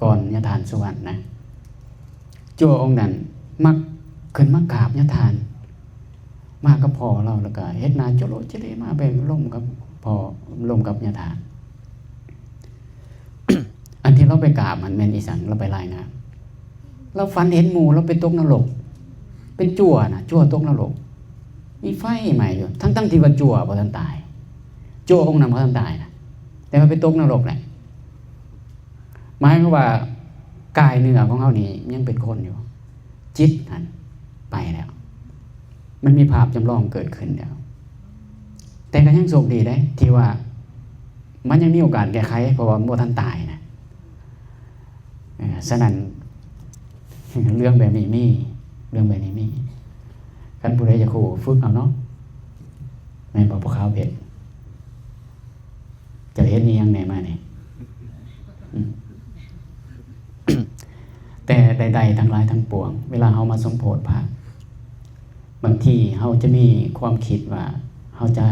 ກ່ອນຍາທ່ານສຸວັນນະ ຈົວອົງນັ້ນມັກຂຶ້ນມາກາບຍາທ່ານ ມາກັບພໍ່ລາວ ແລ້ວກໍເຮັດໜ້າໂຈໂລເຈເລ ມາໄປລົມກັບພໍ່ ລົມກັບຍາທ່ານ ອັນທີ່ລາວໄປກາບຫັ້ນແມ່ນອີ່ສັງ? ລາວໄປລາຍງານ ລາວຝັນເຫັນໝູ່ລາວໄປຕົກນະລົກ ເປັນຈົວນະ ຈົວຕົກນະລົກ ມີໄຟໄໝ້ຢູ່ ທັງໆທີ່ວ່າຈົວບໍ່ທັນຕາຍ ຈົວອົງນັ້ນບໍ່ທັນຕາຍນະ ແຕ່ວ່າໄປຕົກນະລົກແຫຼະ ໝາຍຄວາມວ່າກາຍເນື້ອຂອງເຮົານີ້ຍັງເປັນຄົນຢູ່ ຈິດຫັ້ນໄປແລ້ວ ມັນມີພາບຈຳລອງເກີດຂຶ້ນແລ້ວ ແຕ່ກໍຍັງໂຊກດີເດ້ ທີ່ວ່າມັນຍັງມີໂອກາດແກ້ໄຂ ເພາະວ່າມັນບໍ່ທັນຕາຍນະ ເອີ ສະນັ້ນ ເລື່ອງແບບນີ້ມີ ເລື່ອງແບບນີ້ມີ ຄັນຜູ້ໃດຢາກຮູ້ ຝຶກເອົາເນາະ ແມ່ນບໍ່ ພໍ່ຂາວເພັດ? ເຈົ້າເຮັດອີ່ຫຍັງແດ່ມານີ້? ອືມ ແຕ່ໃດໆທັງຫຼາຍທັງປວງ ເວລາເຮົາມາສົມໂພດພະ ບາງທີເຮົາຈະມີຄວາມຄິດວ່າ ເຮົາຈະ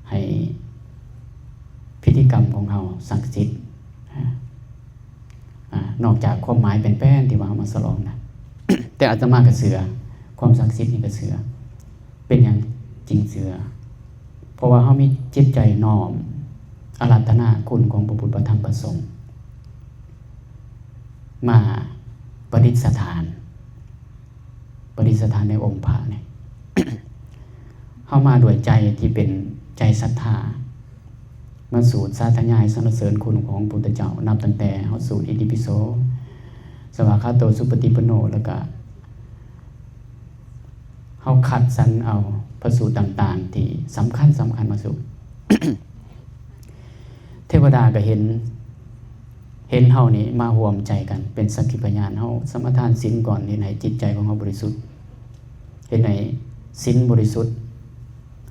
ໃຫ້ພິທີກຳຂອງເຮົາສັກສິດ ອາ ອາ ນອກຈາກຄວາມໝາຍແປ້ນໆທີ່ວ່າເຮົາມາສະຫຼອງນະ ແຕ່ອາດຕະມາກໍເຊື່ອ ຄວາມສັກສິດນີ້ກໍເຊື່ອ. ເປັນຫຍັງຈຶ່ງເຊື່ອ? ເພາະວ່າເຮົາມີຈິດໃຈນ້ອມອາລາທະນາຄຸນຂອງພະພຸດ ພະທຳ ພະສົງ ມາປະດິດສະຖານ ປະດິດສະຖານໃນອົງພະນີ້ ເຮົາມາດ້ວຍໃຈທີ່ເປັນໃຈສັດທາ ມາສູດສາທະຍາຍສັນລະເສີນຄຸນຂອງພະພຸດທະເຈົ້າ ນັບຕັ້ງແຕ່ເຮົາສູດອິຕິປິໂສ ສະວາຄາໂຕ ສຸປະຕິປັນໂນ ແລ້ວກະເຮົາຄັດສັນເອົາພະສູດຕ່າງໆທີ່ສຳຄັນໆມາສູດ. ເທວະດາກໍເຫັນ ເຫັນເຮົານີ້ມາຮ່ວມໃຈກັນເປັນສັກຂີພະຍານ ເຮົາສະມາທານສິນກ່ອນ ເຮັດໃຫ້ຈິດໃຈຂອງເຮົາບໍລິສຸດ ເຮັດໃຫ້ສິນບໍລິສຸດ.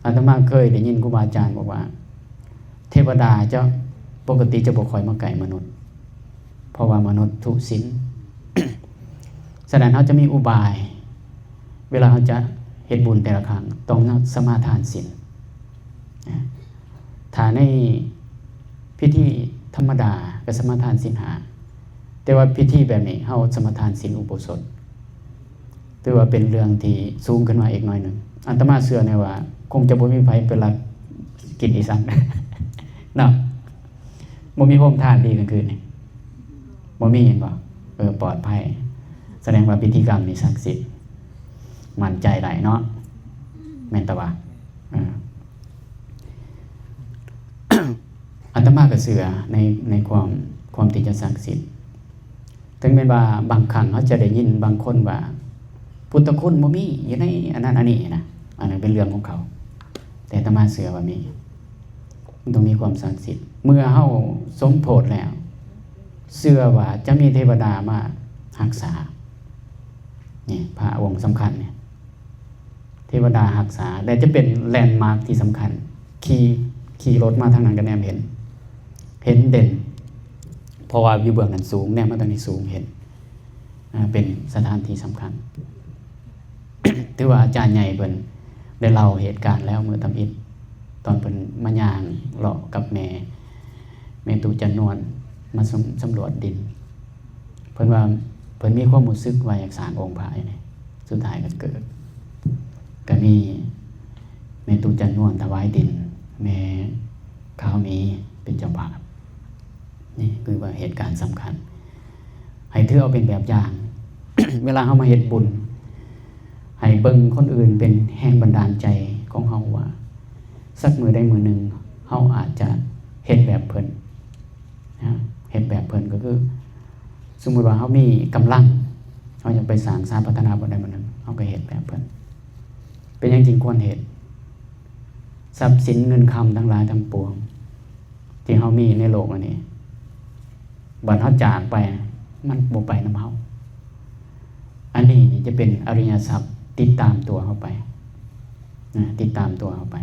ອາດຕະມາເຄີຍໄດ້ຍິນຄູບາອາຈານບອກວ່າ ເທວະດາຈະ ປົກກະຕິຈະບໍ່ຄ່ອຍມາໃກ້ມະນຸດ ເພາະວ່າມະນຸດທຸສິນ. ສະນັ້ນເຮົາຈະມີອຸບາຍ ເວລາເຮົາຈະເຮັດບຸນແຕ່ລະຄັ້ງ ຕ້ອງສະມາທານສິນ. ຖ້າໃນພິທີທຳມະດາກໍສະມາທານສິນຫ້າ ແຕ່ວ່າພິທີແບບນີ້ເຮົາສະມາທານສິນອຸໂບສົດ ຖືວ່າເປັນເລື່ອງທີ່ສູງຂຶ້ນມາອີກໜ້ອຍໜຶ່ງ. ອາດຕະມາເຊື່ອແນ່ວ່າຄົງຈະບໍ່ມີໃຜໄປລັກກິນອີ່ສັງເນາະ. ບໍ່ມີໂຮງທານຕິກາງຄືນນີ້? ບໍ່ມີແມ່ນບໍ່? ເອີ ປອດໄພ. ສະແດງວ່າພິທີກຳນີ້ສັກສິດ ໝັ້ນໃຈໄດ້ເນາະ ແມ່ນຕະວະ? ເອີ ອາດຕະມາກໍເຊື່ອໃນ ໃນຄວາມ ຄວາມທີ່ຈະສັກສິດ. ເຖິງແມ່ນວ່າບາງຄັ້ງເຮົາຈະໄດ້ຍິນບາງຄົນວ່າ ພຸດທະຄຸນບໍ່ມີຢູ່ໃນອັນນັ້ນອັນນີ້ນະ ອັນນັ້ນເປັນເລື່ອງຂອງເຂົາ ແຕ່ອາດຕະມາເຊື່ອວ່າມີ ມັນຕ້ອງມີຄວາມສັກສິດ. ເມື່ອເຮົາສົມໂພດແລ້ວ ເຊື່ອວ່າຈະມີເທວະດາມາຮັກສາ ນີ້ພະອົງສຳຄັນນີ້ ເທວະດາຮັກສາ ແລະ ຈະເປັນແລນມາກທີ່ສຳຄັນ. ຂີ່ ຂີ່ລົດມາທາງນັ້ນກໍແນມເຫັນ ເຫັນເດັ່ນ ເພາະວ່າຢູ່ເບື້ອງນັ້ນສູງ ແນມມາທາງນີ້ສູງ ເຫັນ ອ່າ ເປັນສະຖານທີ່ສຳຄັນ. ຖືວ່າອາຈານໃຫຍ່ເພິ່ນໄດ້ເລົ່າເຫດການແລ້ວ ມື້ທຳອິດ ຕອນເພິ່ນມາຍ່າງເລາະກັບແມ່ ແມ່ຕູ້ຈັນນວນ ມາສຳ ສຳຫຼວດດິນ ເພິ່ນວ່າເພິ່ນມີຄວາມຮູ້ສຶກວ່າຢາກສ້າງອົງພະຢູ່ນີ້ ສຸດທ້າຍກໍເກີດ ກໍມີແມ່ຕູ້ຈັນນວນຖວາຍດິນ ແມ່ຂາວໝີເປັນເຈົ້າພາບ. ນີ້ຄືວ່າເຫດການສຳຄັນ ໃຫ້ຖືເອົາເປັນແບບຢ່າງ ເວລາເຮົາມາເຮັດບຸນ ໃຫ້ເບິ່ງຄົນອື່ນເປັນແຮງບັນດານໃຈຂອງເຮົາວ່າ ສັກມື້ໃດມື້ໜຶ່ງເຮົາອາດຈະເຮັດແບບເພິ່ນນະ ເຮັດແບບເພິ່ນ ກໍຄື ສົມມຸດວ່າເຮົາມີກຳລັງ ເຮົາຢາກໄປສ້າງສາພັດທະນາບ່ອນໃດບ່ອນໜຶ່ງ ເຮົາກໍເຮັດແບບເພິ່ນ. ເປັນຫຍັງຈຶ່ງຄວນເຮັດ? ຊັບສິນເງິນຄຳທັງຫຼາຍທັງປວງ ທີ່ເຮົາມີໃນໂລກອັນນີ້ ບັດເຮົາຈາກໄປ ມັນບໍ່ໄປນຳເຮົາ. ອັນນີ້ນີ້ຈະເປັນອະລິຍະຊັບຕິດຕາມຕົວເຮົາໄປນະ ຕິດຕາມຕົວເຮົາໄປ.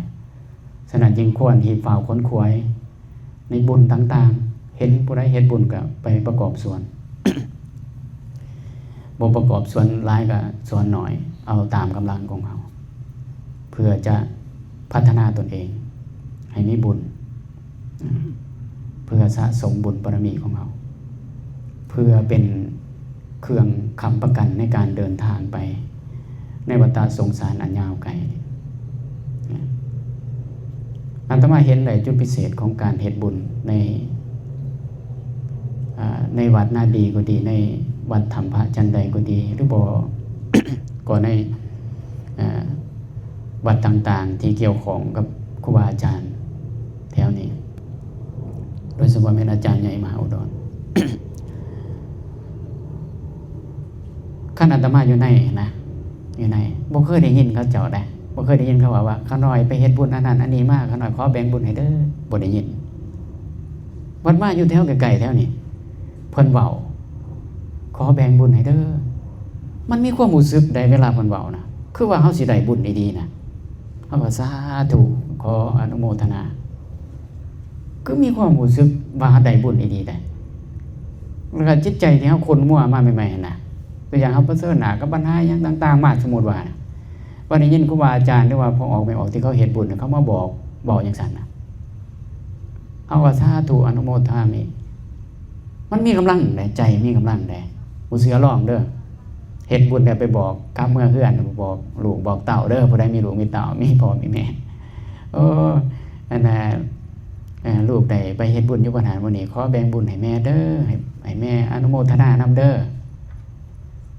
ສະນັ້ນຈຶ່ງຄວນຮີບຟ້າວຂົນຂວາຍໃນບຸນຕ່າງໆ ເຫັນຜູ້ໃດເຮັດບຸນກໍໄປປະກອບສ່ວນ ບໍ່ປະກອບສ່ວນຫຼາຍກໍສ່ວນໜ້ອຍ ເອົາຕາມກຳລັງຂອງເຮົາ ເພື່ອຈະພັດທະນາຕົນເອງໃຫ້ມີບຸນ ເພື່ອສະສົມບຸນບາລະມີຂອງເຮົາ ເພື່ອເປັນເຄື່ອງຄ້ຳປະກັນໃນການເດີນທາງໄປໃນວັດຕະສົງສານອັນຍາວໄກ. ອາດຕະມາເຫັນໄດ້ຈຸດພິເສດຂອງການເຮັດບຸນໃນ ອາ ໃນວັດນາດີກໍດີ ໃນວັດຖ້ຳພະຈັນໄດກໍດີ ຫຼືບໍ່ ກໍໃນ ອາ ວັດຕ່າງໆທີ່ກ່ຽວຂ້ອງກັບຄູບາອາຈານແຖວນີ້ ໂດຍສະເພາະແມ່ນອາຈານໃຫຍ່ມະຫາອຸດອນ. ຄັນອາດຕະມາຢູ່ໃນນະ ຢູ່ໃນ ບໍ່ເຄີຍໄດ້ຍິນເຂົາເຈົ້າໃດ ບໍ່ເຄີຍໄດ້ຍິນເຂົາເວົ້າວ່າ ຂ້ານ້ອຍໄປເຮັດບຸນອັນນັ້ນອັນນີ້ມາ ຂ້ານ້ອຍຂໍແບ່ງບຸນໃຫ້ເດີ້ ບໍ່ໄດ້ຍິນ. ບັດມາຢູ່ແຖວໃກ້ໆແຖວນີ້ ເພິ່ນເວົ້າ ຂໍແບ່ງບຸນໃຫ້ເດີ້ ມັນມີຄວາມຮູ້ສຶກໃດ ເວລາເພິ່ນເວົ້ານະ ຄືວ່າເຮົາຊິໄດ້ບຸນອີ່ຫຼີນະ ເຮົາກໍສາທຸ ຂໍອະນຸໂມທະນາ ຄືມີຄວາມຮູ້ສຶກວ່າໄດ້ບຸນອີ່ຫຼີໃດ ແລ້ວກໍຈິດໃຈທີ່ເຮົາຂຸ້ນມົວມາໃໝ່ໆຫັ້ນນະ ຕົວຢ່າງເຮົາປະເຊີນໜ້າກັບບັນຫາຫຍັງຕ່າງໆມາ ສົມມຸດວ່ານະ ວ່າໄດ້ຍິນຄູບາອາຈານ ຫຼືວ່າພໍ່ອອກແມ່ອອກທີ່ເຂົາເຮັດບຸນ ເຂົາມາບອກ ເວົ້າຈັ່ງຊັ້ນນະ ເຮົາກໍສາທຸ ອະນຸໂມທາມິ ມັນມີກຳລັງໃດ ໃຈມີກຳລັງໃດ ບໍ່ເຊື່ອລອງເດີ້ ເຮັດບຸນແລ້ວໄປບອກ ກັບເມືອເຮືອນບອກລູກບອກເຕົ້າເດີ້ ຜູ້ໃດມີລູກມີເຕົ້າ ມີພໍ່ມີແມ່ ໂອ້ ອັນນ່າ ເອີ ລູກໄດ້ໄປເຮັດບຸນຢູ່ວັດຫັ້ນວັດນີ້ ຂໍແບ່ງບຸນໃຫ້ແມ່ເດີ້ ໃຫ້ ໃຫ້ແມ່ອະນຸໂມທະນານຳເດີ້.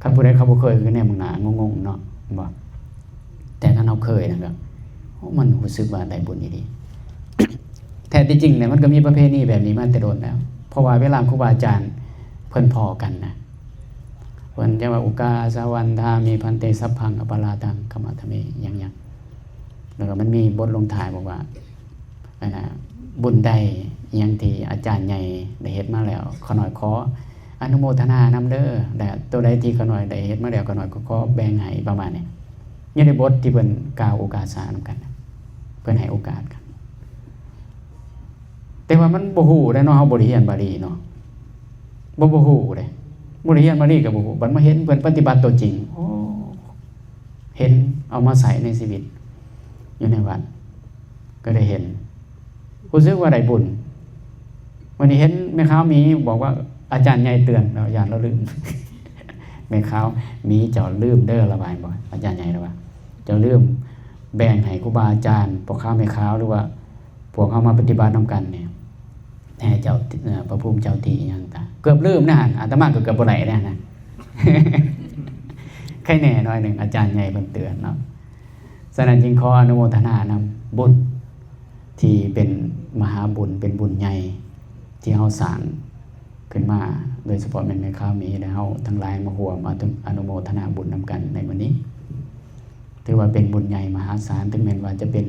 ຄັນຜູ້ໃດເຂົາບໍ່ເຄີຍ ຄືແນມເບິ່ງໜ້າງົງໆເນາະ ແມ່ນບໍ່? ແຕ່ຄັນເຮົາເຄີຍນັ້ນກໍ ໂອ້ ມັນຮູ້ສຶກວ່າໄດ້ບຸນອີ່ຫຼີ. ແທ້ທີ່ຈິງແລ້ວ ມັນກໍມີປະເພນີແບບນີ້ມາແຕ່ດົນແລ້ວ ເພາະວ່າເວລາຄູບາອາຈານເພິ່ນພໍ້ກັນນະ ເພິ່ນຈະວ່າ ອຸກາສະວັນທາມິ ພັນເຕ ສັບພັງອະປະລາທັງ ຂະມະທາມິ ຫຍັງໆ ແລ້ວກໍມັນມີບົດລົງທ້າຍບອກວ່າ ອັນນ່າ ບຸນໃດຫຍັງທີ່ອາຈານໃຫຍ່ໄດ້ເຮັດມາແລ້ວ ຂ້ານ້ອຍຂໍອະນຸໂມທະນານຳເດີ້ ແລະ ໂຕໃດທີ່ຂ້ານ້ອຍໄດ້ເຮັດມາແລ້ວ ຂ້ານ້ອຍກໍຂໍແບ່ງໃຫ້ ປະມານນີ້ ຢູ່ໃນບົດທີ່ເພິ່ນກ່າວໂອກາສະນຳກັນ ເພິ່ນໃຫ້ໂອກາດກັນ ແຕ່ວ່າມັນບໍ່ຮູ້ເດ້ເນາະ ເຮົາບໍ່ໄດ້ຮຽນບາລີເນາະ ບໍ່ ບໍ່ຮູ້ເດ້ ບໍ່ໄດ້ຮຽນບາລີກໍບໍ່ຮູ້ ບັດມາເຫັນເພິ່ນປະຕິບັດຕົວຈິງ ໂອ້ ເຫັນເອົາມາໃຊ້ໃນຊີວິດ ຢູ່ໃນວັດ ກໍໄດ້ເຫັນ ຮູ້ສຶກວ່າໄດ້ບຸນ. ມື້ນີ້ເຫັນແມ່ຂາວໝີບອກວ່າ ອາຈານໃຫຍ່ເຕືອນ ລາວຢ້ານລາວລືມ ແມ່ຂາວໝີ ເຈົ້າລືມເດີ້ ລາວວ່າ ເຫັນບໍ່ ອາຈານໃຫຍ່ລາວວ່າ ເຈົ້າລືມແບ່ງໃຫ້ຄູບາອາຈານ ພໍ່ຂາວແມ່ຂາວ ຫຼືວ່າພວກເຮົາມາປະຕິບັດນຳກັນນີ້ ແຫ່ເຈົ້າ ເອີ ພະພູມເຈົ້າທີ່ຫຍັງຕາ ເກືອບລືມນະຫັ້ນ ອາດຕະມາກໍເກືອບບໍ່ໄດ້ເດ້ຫັ້ນນະ ໃຄແນ່ໜ້ອຍໜຶ່ງ ອາຈານໃຫຍ່ເພິ່ນເຕືອນເນາະ. ສະນັ້ນຈຶ່ງຂໍອະນຸໂມທະນານຳບຸນທີ່ເປັນມະຫາບຸນ ເປັນບຸນໃຫຍ່ທີ່ເຮົາສ້າງຂຶ້ນມາ ໂດຍສະເພາະແມ່ນແມ່ຂາວໝີ ແລະ ເຮົາທັງຫຼາຍມາຮ່ວມອະນຸ ອະນຸໂມທະນາບຸນນຳກັນໃນມື້ນີ້. ຖືວ່າເປັນບຸນໃຫຍ່ມະຫາສານ ເຖິງແມ່ນວ່າຈະເປັນ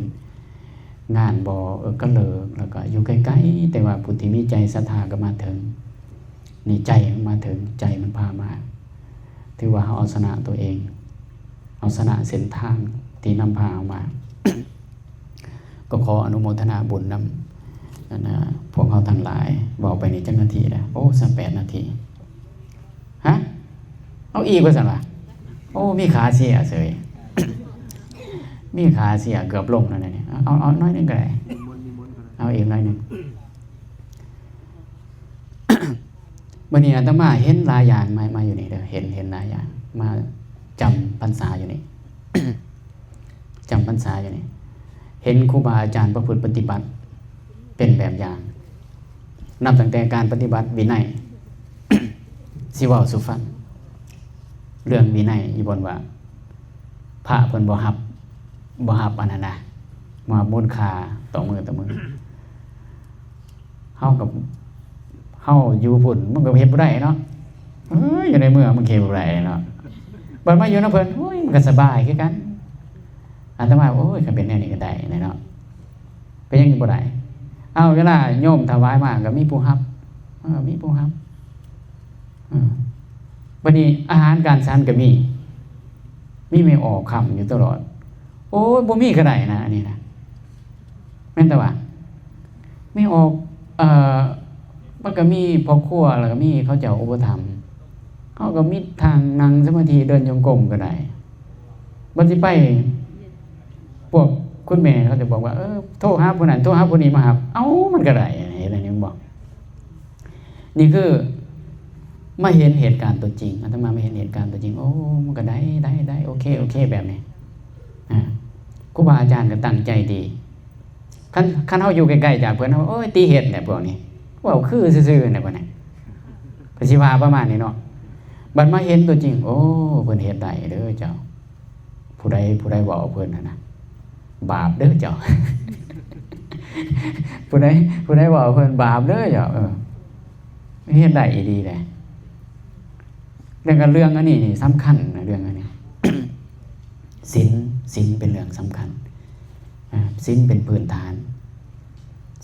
ງານບໍ່ເອິກກະເລີກ ແລ້ວກໍຢູ່ໄກໆ ແຕ່ວ່າຜູ້ທີ່ມີໃຈສັດທາກໍມາເຖິງ ນີ້ໃຈມັນມາເຖິງ ໃຈມັນພາມາ ຖືວ່າເຮົາເອົາຊະນະຕົວເອງ ເອົາຊະນະເສັ້ນທາງທີ່ນຳພາເຮົາມາ ກໍຂໍອະນຸໂມທະນາບຸນນຳ ອັນນ່າ ພວກເຮົາທັງຫຼາຍ. ເວົ້າໄປນີ້ຈັກນາທີແລ້ວ? ໂອ້ ຊາວແປດນາທີ. ຮະ? ເອົາອີກວ່າຊັ້ນຫວາ? ໂອ້ ມີຂາເຊຍເສີຍ. ມີຂາເສຍເກືອບລົ້ມແລ້ວນີ້ ເອົາ ເອົາ ເອົາໜ້ອຍໜຶ່ງກໍໄດ້ ເອົາອີກໜ້ອຍໜຶ່ງ. ບັດນີ້ອາດຕະມາເຫັນຫຼາຍຢ່າງ ມາ ມາຢູ່ນີ້ເດີ ເຫັນ ເຫັນຫຼາຍຢ່າງ ມາຈຳພັນສາຢູ່ນີ້ ຈຳພັນສາຢູ່ນີ້ ເຫັນຄູບາອາຈານປະພຶດປະຕິບັດເປັນແບບຢ່າງ ນັບຕັ້ງແຕ່ການປະຕິບັດວິໄນ ຊິເວົ້າສູ່ຟັງ ເລື່ອງວິໄນຢູ່ບ່ອນວ່າ ພະເພິ່ນບໍ່ຮັບ ບໍ່ຮັບອັນນັ້ນນະ ບໍ່ຮັບມູນຄ່າຕໍ່ມື້ຕໍ່ມື້ ເຮົາກໍ ເຮົາຢູ່ພຸ້ນມັນກໍເຮັດບໍ່ໄດ້ເນາະ ເອີ ຢູ່ໃນເມືອງມັນເຮັດບໍ່ໄດ້ເນາະ ບັດມາຢູ່ນຳເພິ່ນ ໂອ້ຍ ມັນກໍສະບາຍຄືກັນ. ອາດຕະມາ ໂອ້ຍ ຄັນເປັນແນວນີ້ກໍໄດ້ແຫຼະເນາະ ເປັນຫຍັງບໍ່ໄດ້? ເອົາ ເວລາໂຍມຖວາຍມາກໍມີຜູ້ຮັບ ເອີ ມີຜູ້ຮັບ ເອີ ບັດນີ້ອາຫານການສັນກໍມີ ມີແມ່ອອກຄ້ຳຢູ່ຕະຫຼອດ ໂອ້ຍ ບໍ່ມີກໍໄດ້ນະ ອັນນີ້ນະ ແມ່ນແຕ່ວ່າ ແມ່ອອກ ເອີ ມັນກໍມີພໍ່ຄົວ ແລ້ວກໍມີເຂົາເຈົ້າອຸປະຖຳ ເຮົາກໍມີທາງນັ່ງສະມາທິ ເດີນຈົງກົມກໍໄດ້ ບັດຊິໄປ ພວກຄຸນແມ່ເຂົາຈະບອກວ່າ ເອີ ໂທຫາຜູ້ນັ້ນ ໂທຫາຜູ້ນີ້ມາຮັບ ເອົ້າ ມັນກໍໄດ້ເຫັນອັນນີ້ບໍ່? ນີ້ຄືມາເຫັນເຫດການຕົວຈິງ ອາດຕະມາມາເຫັນເຫດການຕົວຈິງ ໂອ້ ມັນກໍໄດ້ ໄດ້ ໄດ້ ໂອເຄ ໂອເຄ ແບບນີ້ ອາ ຄູບາອາຈານກໍຕັ້ງໃຈດີ ຄັນ ຄັນເຮົາຢູ່ໃກ້ໆຈາກເພິ່ນ ເຮົາ ໂອ້ຍ ຕິເຮັດແຫຼະພວກນີ້ ເວົ້າຄືຊື່ໆແຫຼະພວກນີ້ ກໍຊິວ່າປະມານນີ້ເນາະ ບັດມາເຫັນຕົວຈິງ ໂອ້ ເພິ່ນເຮັດໄດ້ເດີເຈົ້າ ຜູ້ໃດ ຜູ້ໃດເວົ້າເພິ່ນຫັ້ນນະ ບາບເດີເຈົ້າ ຜູ້ໃດ ຜູ້ໃດເວົ້າເພິ່ນບາບເດີເຈົ້າ ເອີ ເຮັດໄດ້ອີ່ຫຼີເດ້ ແລ້ວກໍເລື່ອງອັນນີ້ນີ້ສຳຄັນນະ ເລື່ອງອັນນີ້ ສິນ ສິນເປັນເລື່ອງສຳຄັນ ອາ ສິນເປັນພື້ນຖານ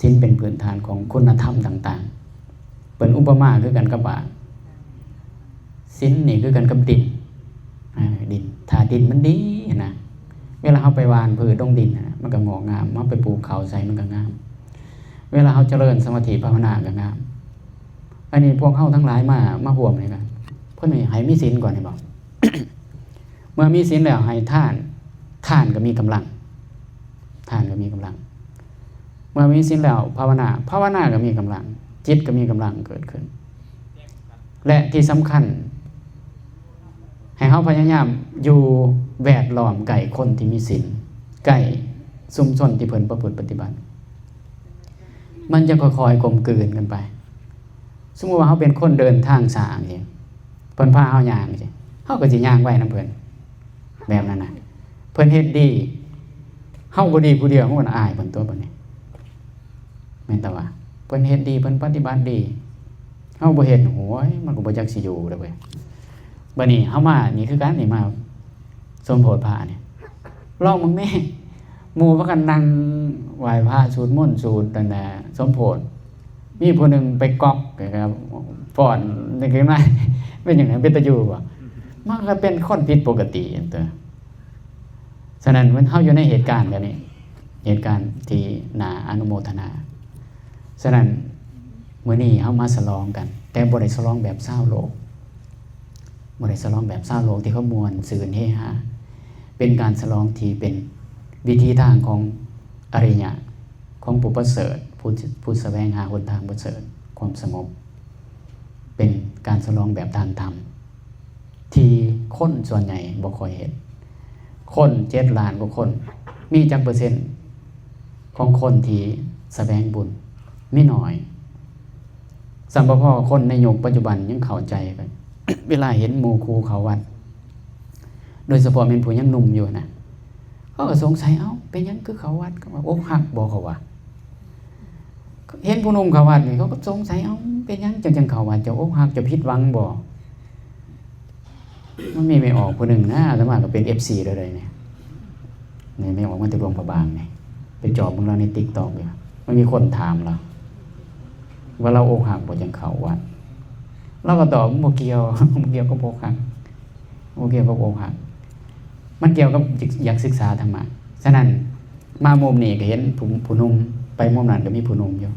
ສິນເປັນພື້ນຖານຂອງຄຸນນະທຳຕ່າງໆ ເປັນອຸປະມາຄືກັນກັບວ່າ ສິນນີ້ຄືກັນກັບດິນ ອາ ດິນ ຖ້າດິນມັນດີຫັ້ນນະ ເວລາເຮົາໄປຫວ່ານພືດລົງດິນຫັ້ນນະ ມັນກໍງອກງາມ ເຮົາໄປປູກເຂົ້າໃສ່ມັນກໍງາມ ເວລາເຮົາຈະເລີນສະມາທິພາວະນາກໍງາມ. ອັນນີ້ພວກເຮົາທັງຫຼາຍມາ ມາຮ່ວມນີ້ນະ ເພິ່ນໃຫ້ ໃຫ້ມີສິນກ່ອນ ເຫັນບໍ່? ເມື່ອມີສິນແລ້ວໃຫ້ທານ ທານກໍມີກຳລັງ ທານກໍມີກຳລັງ ເມື່ອມີສິນແລ້ວພາວະນາ ພາວະນາກໍມີກຳລັງ ຈິດກໍມີກຳລັງເກີດຂຶ້ນ ແລະ ທີ່ສຳຄັນ ໃຫ້ເຮົາພະຍາຍາມຢູ່ແວດລ້ອມໃກ້ຄົນທີ່ມີສິນ ໃກ້ຊຸມຊົນທີ່ເພິ່ນປະພຶດປະຕິບັດ ມັນຈະຄ່ອຍໆກົມກືນກັນໄປ. ສົມມຸດວ່າເຮົາເປັນຄົນເດີນທາງຊ້າຈັ່ງຊີ້ ເພິ່ນພາເຮົາຍ່າງຈັ່ງຊີ້ ເຮົາກໍຊິຍ່າງໄວນຳເພິ່ນ ແບບນັ້ນນະ ເພິ່ນເຮັດດີ ເຮົາບໍ່ດີຜູ້ດຽວ ເຮົາກໍອາຍເພິ່ນຕົວະບັດນີ້ ແມ່ນແຕ່ວ່າເພິ່ນເຮັດດີ ເພິ່ນປະຕິບັດດີ ເຮົາບໍ່ເຮັດ ໂຫຍ ມັນກໍບໍ່ຈັກຊິຢູ່ແລ້ວເວີຍ. ບັດນີ້ເຮົາມານີ້ຄືກັນ ນີ້ມາສົມໂພດພະນີ້ ລອງເບິ່ງແມ້ ໝູ່ພາກັນນັ່ງໄຫວ້ພະ ສູດມົນ ສູດອັນນ່າ ສົມໂພດ ມີຜູ້ໜຶ່ງໄປກອກ ຟ້ອນເລັກນ້ອຍ ເປັນຫຍັງ ເປັນຕາຢູ່ບໍ່? ມັນກໍເປັນຄົນຜິດປົກກະຕິຫັ້ນຕົວະ. ສະນັ້ນ ເຮົາຢູ່ໃນເຫດການແບບນີ້ ເຫດການທີ່ໜ້າອະນຸໂມທະນາ. ສະນັ້ນ ມື້ນີ້ເຮົາມາສະຫຼອງກັນ ແຕ່ບໍ່ໄດ້ສະຫຼອງແບບຊາວໂລກ ບໍ່ໄດ້ສະຫຼອງແບບຊາວໂລກທີ່ເຂົາມ່ວນຊື່ນເຮຮາ. ເປັນການສະຫຼອງທີ່ເປັນວິຖີທາງຂອງອະລິຍະ ຂອງຜູ້ປະເສີດ ຜູ້ ຜູ້ສະແຫວງຫາຫົນທາງປະເສີດ ຄວາມສະຫງົບ. ເປັນການສະຫຼອງແບບທາງທຳ ທີ່ຄົນສ່ວນໃຫຍ່ບໍ່ຄ່ອຍເຮັດ. ຄົນເຈັດລ້ານກວ່າຄົນ ມີຈັກເປີເຊັນຂອງຄົນທີ່ສະແຫວງບຸນ? ມີໜ້ອຍ. ສ່ຳບໍ່ພໍຄົນໃນຍຸກປັດຈຸບັນຍັງເຂົ້າໃຈກັນ ເວລາເຫັນໝູ່ຄູ່ເຂົ້າວັດ ໂດຍສະເພາະແມ່ນຜູ້ຍັງໜຸ່ມຢູ່ນະ ເຂົາກໍສົງໄສ ເອົ້າ ເປັນຫຍັງຄືເຂົ້າວັດ? ເຂົາວ່າ ອົກຫັກບໍ່? ເຂົາວ່າ ເຫັນຜູ້ໜຸ່ມເຂົ້າວັດນີ້ ເຂົາກໍສົງໄສ ເອົ້າ ເປັນຫຍັງເຈົ້າຈັ່ງເຂົ້າວັດ? ເຈົ້າອົກຫັກ ເຈົ້າຜິດຫວັງບໍ່? ມັນມີແມ່ອອກຜູ້ໜຶ່ງນະ ອາດຕະມາກໍເປັນເອັຟຊີລາວເດ້ນີ້ ນີ້ແມ່ອອກມາແຕ່ຫຼວງພະບາງນີ້ ໄປຈອບເບິ່ງລາວໃນຕິກຕັອກຢູ່ ມັນມີຄົນຖາມລາວວ່າ ລາວອົກຫັກບໍ່ຈັ່ງເຂົ້າວັດ? ລາວກໍຕອບ ບໍ່ກ່ຽວ ບໍ່ກ່ຽວກັບອົກຫັກ ບໍ່ກ່ຽວກັບອົກຫັກ ມັນກ່ຽວກັບຢາກ ຢາກສຶກສາທຳມະ. ສະນັ້ນ ມາມຸມນີ້ກໍເຫັນຜູ້ ຜູ້ໜຸ່ມ ໄປມຸມນັ້ນກໍມີຜູ້ໜຸ່ມຢູ່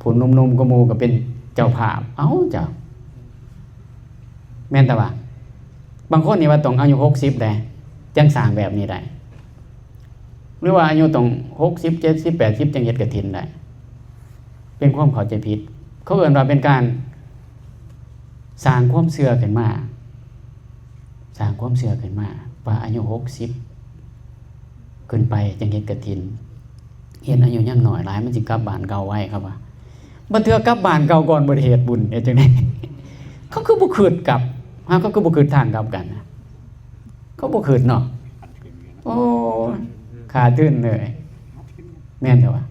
ຜູ້ໜຸ່ມໆກວ່າໝູ່ກໍເປັນເຈົ້າພາບ. ເອົ້າ ເຈົ້າ ແມ່ນແຕ່ວ່າ ບາງຄົນນີ້ວ່າຕ້ອງອາຍຸຫົກສິບໃດ ຈັ່ງສ້າງແບບນີ້ໄດ້. ຫຼືວ່າອາຍຸຕ້ອງຫົກສິບ ເຈັດສິບ ແປດສິບ ຈັ່ງເຮັດກະຖິນໄດ້ ເປັນຄວາມເຂົ້າໃຈຜິດ. ເຂົາເອີ້ນວ່າເປັນການສ້າງຄວາມເຊື່ອຂຶ້ນມາ ສ້າງຄວາມເຊື່ອຂຶ້ນມາວ່າອາຍຸຫົກສິບຂຶ້ນໄປຈັ່ງເຮັດກະຖິນ. ເຫັນອາຍຸຍັງນ້ອຍຫຼາຍ ມັນຊິກັບບ້ານເກົ່າໄວ ເຂົາວ່າ. ບາງເທື່ອກັບບ້ານເກົ່າກ່ອນ ບໍ່ໄດ້ເຮັດບຸນ ເຮັດຈັ່ງໃດ? ເຂົາຄືບໍ່ຄິດກັບ ຫາ ເຂົາຄືບໍ່ຄິດທາງກັບກັນ ເຂົາບໍ່ຄິດເນາະ. ໂອ້ ຂາດທຶນເລີຍ ແມ່ນແທ້ວ່າ.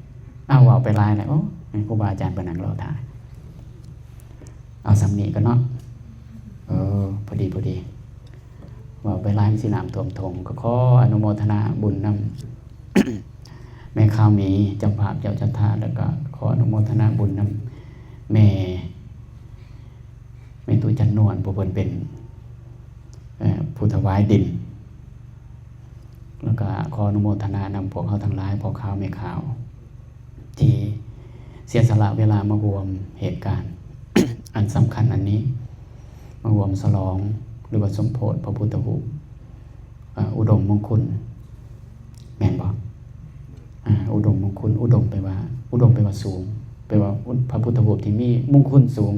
ອ້າວ ເວົ້າໄປຫຼາຍແລ້ວ ໂອ້ ແມ່ນ ຄູບາອາຈານເພິ່ນນັ່ງລໍຖ້າ. ເອົາສ່ຳນີ້ກ່ອນເນາະ. ເອີ ພໍດີ ພໍດີ ເວົ້າໄປຫຼາຍມັນຊິນ້ຳຖ້ວມຖົງ. ກໍຂໍອະນຸໂມທະນາບຸນນຳ ແມ່ຂາວໝີ ເຈົ້າພາບເຈົ້າສັດທາ ແລ້ວກໍຂໍອະນຸໂມທະນາບຸນນຳແມ່ ແມ່ຕູ້ຈັນນວນ ຜູ້ເພິ່ນເປັນ ເອີ ຜູ້ຖວາຍດິນ. ແລ້ວກໍຂໍອະນຸໂມທະນານຳພວກເຮົາທັງຫຼາຍ ພໍ່ຂາວແມ່ຂາວ ທີ່ເສຍສະຫຼະເວລາມາຮ່ວມເຫດການອັນສຳຄັນອັນນີ້ ມາຮ່ວມສະຫຼອງ ຫຼືວ່າສົມໂພດພະພຸດທະຮູບ ເອີ ອຸດົມມຸງຄຸນ ແມ່ນບໍ່? ອາ ອຸດົມມຸງຄຸນ ອຸດົມແປວ່າ ອຸດົມແປວ່າສູງ ແປວ່າ ອຸ ພະພຸດທະຮູບທີ່ມີມຸງຄຸນສູງ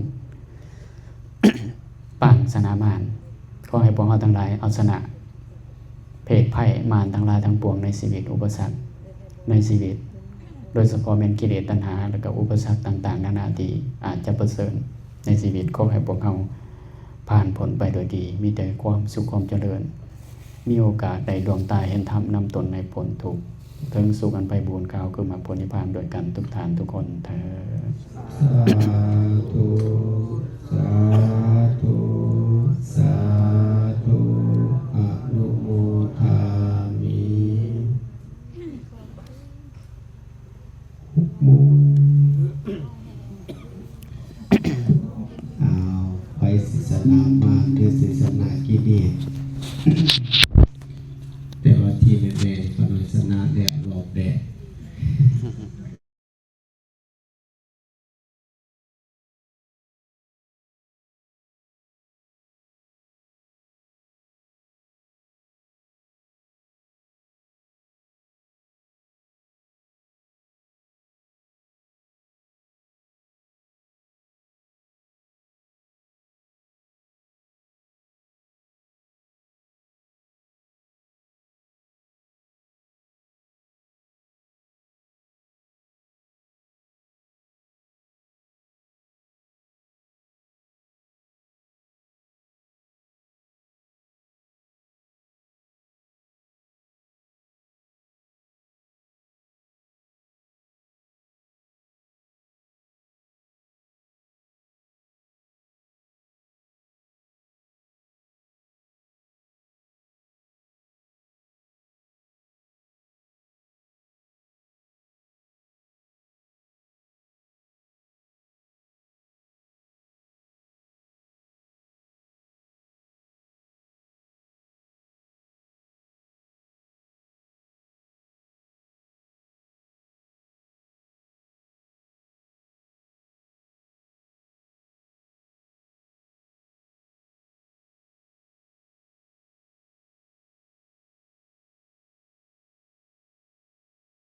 ປາງຊະນະມານ. ຂໍໃຫ້ພວກເຮົາທັງຫຼາຍເອົາຊະນະເພດໄພມານທັງຫຼາຍທັງປວງໃນຊີວິດ, ອຸປະສັກໃນຊີວິດ, ໂດຍສະເພາະແມ່ນກິເລດຕັນຫາ ແລະ ກະອຸປະສັກຕ່າງໆນານາທີ່ອາດຈະປະເຊີນໃນຊີວິດ. ຂໍໃຫ້ພວກເຮົາຜ່ານພົ້ນໄປໂດຍດີ ມີແຕ່ຄວາມສຸກຄວາມຈະເລີນ. ມີໂອກາດໄດ້ດວງຕາເຫັນທຳນຳຕົນໃຫ້ພົ້ນທຸກ ເຖິງສູ່ອັນໄພບູນ ກ່າວຄືມາຜົນນິບພານດ້ວຍກັນທຸກທ່ານທຸກຄົນເທີ້ນ. ສາທຸ.